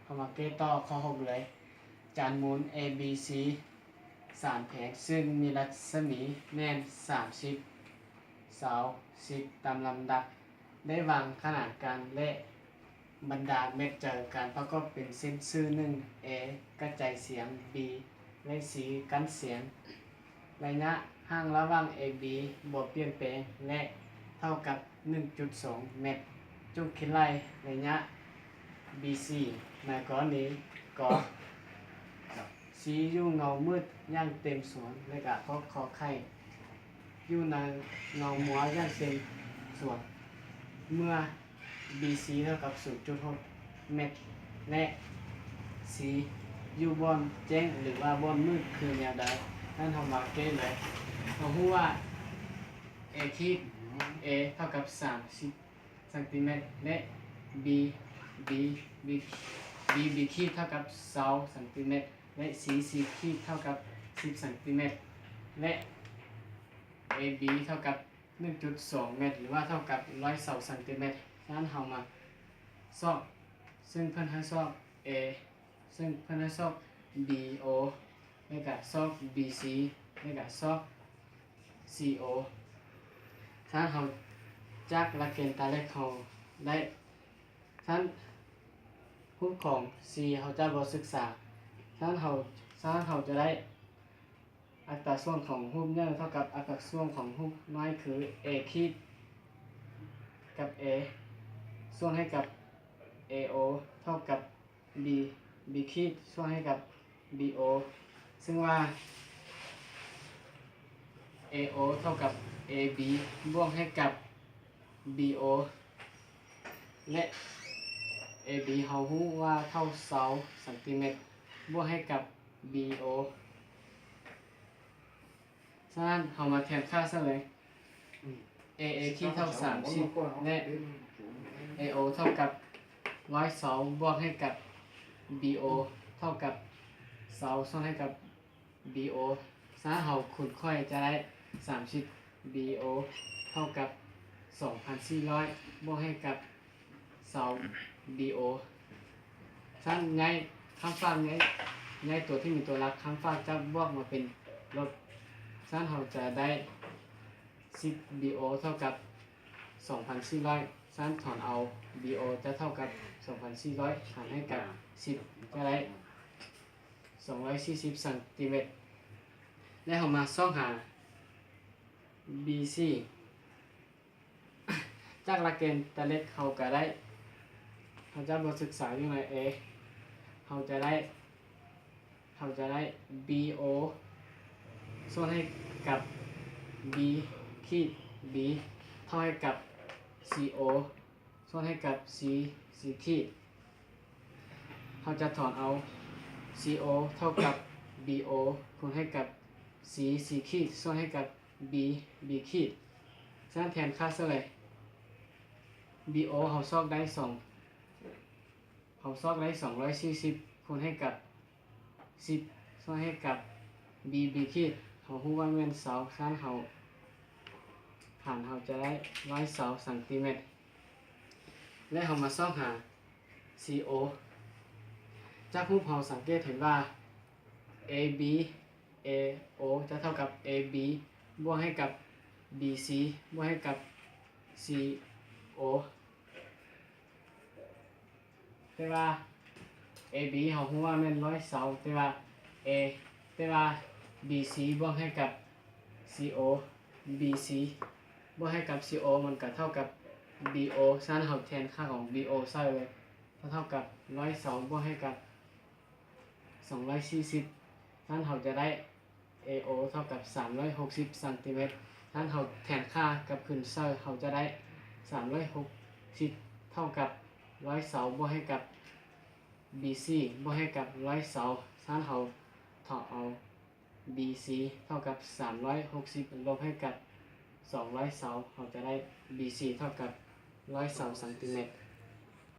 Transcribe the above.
ເຂົ້າມາແກ້ຕໍ່ຂໍ້ຫົກເລີຍ. ຈານໝູນ ເອ ບີ ຊີ ສາມແຜງ ຊຶ່ງມີລັດສະໝີແມ່ນສາມສິບ ຊາວ ສິບ ຕາມລຳດັບ ໄດ້ວາງຂະໜານການ ແລະ ບັນດາເມັດໃຈການປະກອບເປັນເສັ້ນຊື່ໜຶ່ງ ເອ ກະຈາຍສຽງ ບີ ແລະ ຊີ ກັ້ນສຽງ. ໄລຍະຫ່າງລະຫວ່າງ ເອ ບີ ບໍ່ປ່ຽນແປງ ແລະ ເທົ່າກັບໜຶ່ງຈຸດສອງແມັດ. ຈົ່ງຄິດໄລ່ໄລຍະ ບີ ຊີ ໃນກໍລະນີ ກໍ ຊີ ຢູ່ເງົາມືດຢ່າງເຕັມສ່ວນ ແລະ ກໍ ຂໍໄຂ່ ຢູ່ໃນເງົາມົວຢ່າງເຕັມສ່ວນ ເມື່ອ ບີ ຊີ ເທົ່າກັບສູນຈຸດຫົກແມັດ ແລະ ຊີ ຢູ່ບ່ອນແຈ້ງ ຫຼືວ່າບ່ອນມືດຄືແນວໃດນັ້ນ ເຮົາມາແກ້ເລີຍ. ເຮົາຮູ້ວ່າ ເອ ຂີດ ເອ ເທົ່າກັບສາມສິບຊັງຕີແມັດ ແລະ ບີ ບີ ບີ ບີ ບີຂີດ ເທົ່າກັບຊາວຊັງຕີແມັດ ແລະ ຊີ ຊີຂີດ ເທົ່າກັບສິບຊັງຕີແມັດ ແລະ ເອ ບີ ເທົ່າກັບໜຶ່ງຈຸດສອງແມັດ ຫຼືວ່າເທົ່າກັບຮ້ອຍຊາວຊັງຕີແມັດ. ສະນັ້ນເຮົາມາຊອກ ຊຶ່ງເພິ່ນໃຫ້ຊອກ ເອ ຊຶ່ງເພິ່ນໃຫ້ຊອກ ບີ ໂອ ແລະກະຊອກ ບີ ຊີ ແລະກະຊອກ ຊີ ໂອ. ສະນັ້ນເຮົາ ຈາກຫຼັກເກນຕາເຫຼັກເຮົາໄດ້ ສະນັ້ນຮູບຂອງຊີເຮົາຈະບໍ່ສຶກສາ. ສະນັ້ນເຮົາ ສະນັ້ນເຮົາຈະໄດ້ ອັດຕາສ່ວນຂອງຮູບໃຫຍ່ເທົ່າກັບອັດຕາສ່ວນຂອງຮູບນ້ອຍ ຄື ເອ ຂີດ ກັບ ເອ ສ່ວນໃຫ້ກັບ ເອ ໂອ ເທົ່າກັບ ບີ ບີຂີດ ສ່ວນໃຫ້ກັບ ບີ ໂອ ຊຶ່ງວ່າ ເອ ໂອ ເທົ່າກັບ ເອ ບີ ບວກໃຫ້ກັບ ບີ ໂອ ແລະ ເອ ບີ ເຮົາຮູ້ວ່າເທົ່າຊາວຊັງຕີແມັດ ບວກໃຫ້ກັບ ບີ ໂອ. ສະນັ້ນເຮົາມາແທນຄ່າໃສ່ເລີຍ. ເອ ເອ ຂີດເທົ່າສາມສິບ ແລະ ເອ ໂອ ເທົ່າກັບຮ້ອຍຊາວ ບວກໃຫ້ກັບ ບີ ໂອ ເທົ່າກັບຊາວ ສ່ວນໃຫ້ກັບ ບີ ໂອ. ສະນັ້ນເຮົາຄູນຂ້ອຍຈະໄດ້ສາມສິບ ບີ ໂອ ເທົ່າກັບສອງພັນສີ່ຮ້ອຍ ບວກໃຫ້ກັບຊາວ ບີ ໂອ. ສະນັ້ນຍ້າຍຂ້າມຟາກ ຍ້າຍ ຍ້າຍຕົວທີ່ມີຕົວຫຼັກຂ້າມຟາກຈາກບວກມາເປັນລົບ. ສະນັ້ນເຮົາຈະໄດ້ສິບ ບີ ໂອ ເທົ່າກັບສອງພັນສີ່ຮ້ອຍ. ສະນັ້ນຖອນເອົາ ບີ ໂອ ຈະເທົ່າກັບສອງພັນສີ່ຮ້ອຍ ຫານໃຫ້ກັບສິບ ຈະໄດ້ສອງຮ້ອຍສີ່ສິບຊັງຕີແມັດ. ແລະ ເຮົາມາຊອກຫາ ບີ ຊີ ຈາກຫຼັກເກນຕາເຫຼັກເຮົາກະໄດ້ ເຮົາຈະບໍ່ສຶກສາຢູ່ໃນ ເອ ເຮົາຈະໄດ້ ເຮົາຈະໄດ້ ບີ ໂອ ສ່ວນໃຫ້ກັບ ບີ ຂີດ ບີ ເທົ່າໃຫ້ກັບ ຊີ ໂອ ສ່ວນໃຫ້ກັບ ຊີ ຊີຂີດ. ເຮົາຈະຖອນເອົາ ຊີ ໂອ ເທົ່າກັບ ບີ ໂອ ຄູນໃຫ້ກັບ ຊີ ຊີຂີດ ສ່ວນໃຫ້ກັບ ບີ ບີຂີດ. ສະນັ້ນແທນຄ່າໃສ່ເລີຍ. ບີ ໂອ ເຮົາຊອກໄດ້ສອງ ເຮົາຊອກໄດ້ສອງຮ້ອຍສີ່ສິບ ຄູນໃຫ້ກັບສິບ ສ່ວນໃຫ້ກັບ ບີ ບີຂີດ ເຮົາຮູ້ວ່າແມ່ນຊາວ. ສະນັ້ນເຮົາ ຫານເຮົາຈະໄດ້ຮ້ອຍຊາວຊັງຕີແມັດ. ແລະ ເຮົາມາຊອກຫາ ຊີ ໂອ. ຈາກຮູບເຮົາສັງເກດເຫັນວ່າ ເອ ບີ ເອ ໂອ ຈະເທົ່າກັບ ເອ ບີ ບວກໃຫ້ກັບ ບີ ຊີ ບວກໃຫ້ກັບ ຊີ ໂອ. ແຕ່ວ່າ ເອ ບີ ເຮົາຮູ້ວ່າແມ່ນຮ້ອຍຊາວ ແຕ່ວ່າ ເອ ແຕ່ວ່າ ບີ ຊີ ບວກໃຫ້ກັບ ຊີ ໂອ ບີ ຊີ ບວກໃຫ້ກັບ ຊີ ໂອ ມັນກະເທົ່າກັບ ບີ ໂອ. ສະນັ້ນເຮົາແທນຄ່າຂອງ ບີ ໂອ ໃສ່ເລີຍ ເທົ່າກັບຮ້ອຍຊາວ ບວກໃຫ້ກັບສອງຮ້ອຍສີ່ສິບ. ສະນັ້ນເຮົາຈະໄດ້ ເອ ໂອ ເທົ່າກັບສາມຮ້ອຍຫົກສິບຊັງຕີແມັດ. ສະນັ້ນເຮົາແທນຄ່າກັບຄືນໃສ່ ເຮົາຈະໄດ້ສາມຮ້ອຍຫົກສິບ ເທົ່າກັບຮ້ອຍຊາວ ບວກໃຫ້ກັບ ບີ ຊີ ບວກໃຫ້ກັບຮ້ອຍຊາວ. ສະນັ້ນເຮົາຖອນເອົາ ບີ ຊີ ເທົ່າກັບສາມຮ້ອຍຫົກສິບ ລົບໃຫ້ກັບສອງຮ້ອຍຊາວ ເຮົາຈະໄດ້ ບີ ຊີ ເທົ່າກັບຮ້ອຍຊາວຊັງຕີແມັດ.